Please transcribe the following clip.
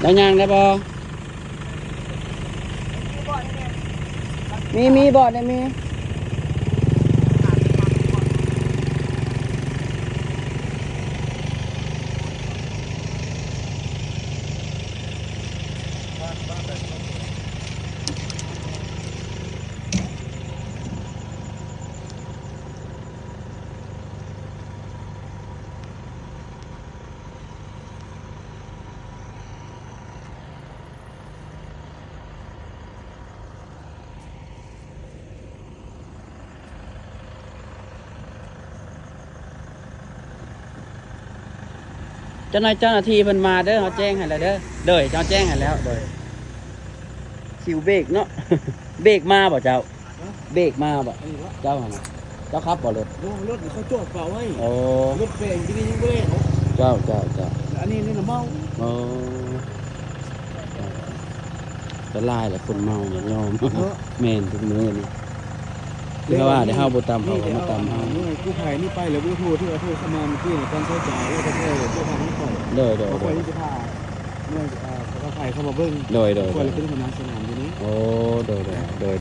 ເຈົ້າຍ່າງໄດ້ບໍ່? ມີ ມີ ບອດນີ້ມີ. ເຈົ້າໜ້າ ເຈົ້າໜ້າທີ່ເພິ່ນມາເດີ ເຮົາແຈ້ງໃຫ້ແລ້ວເດີ. ໂດຍ ເຮົາແຈ້ງໃຫ້ແລ້ວ ໂດຍ. ຄິວເບກເນາະ ເບກມາບໍ່ເຈົ້າ? ເບກມາບໍ່? ອັນນີ້ວະ ເຈົ້າຫັ້ນນະ ເຈົ້າຂັບບໍ່ລົດ? ບໍ່ ລົດເຂົາຈອດຝາກໄວ້. ໂອ້ ລົດແປງທີ່ນີ້ຍັງບໍ່ແລ່ນເນາະ. ເຈົ້າ ເຈົ້າ ເຈົ້າ ແລ້ວອັນນີ້ນີ້ນະເມົາ. ໂອ້ ອັນຕະລາຍແຫຼະ ຄົນເມົານີ້ຍອມ. ເນາະ ແມ່ນ ທຸກມື້ນີ້ ຄືວ່າເດ້ ເຮົາບໍ່ຕຳເຂົາກໍມາຕຳເຮົາ. ໜ່ວຍກູ້ໄພນີ້ໄປແລ້ວບໍ່ໂທທີ່ວ່າໂທເຂົ້າມາມື້ກີ້ນີ້ ຕອນເຊົ້າຈາ ແລ້ວກໍໂທເຈົ້າພານຂອງ. ໂດຍ ໂດຍ ຂ້ອຍຊິພາໜ່ວຍ ເອີ ກູ້ໄພເຂົ້າມາເບິ່ງ. ໂດຍ ໂດຍ ຂ້ອຍເລີຍເປັນຫົວໜ້າສະໜາມຢູ່ນີ້. ໂອ້ ໂດຍ ໂດຍ ໂດຍ.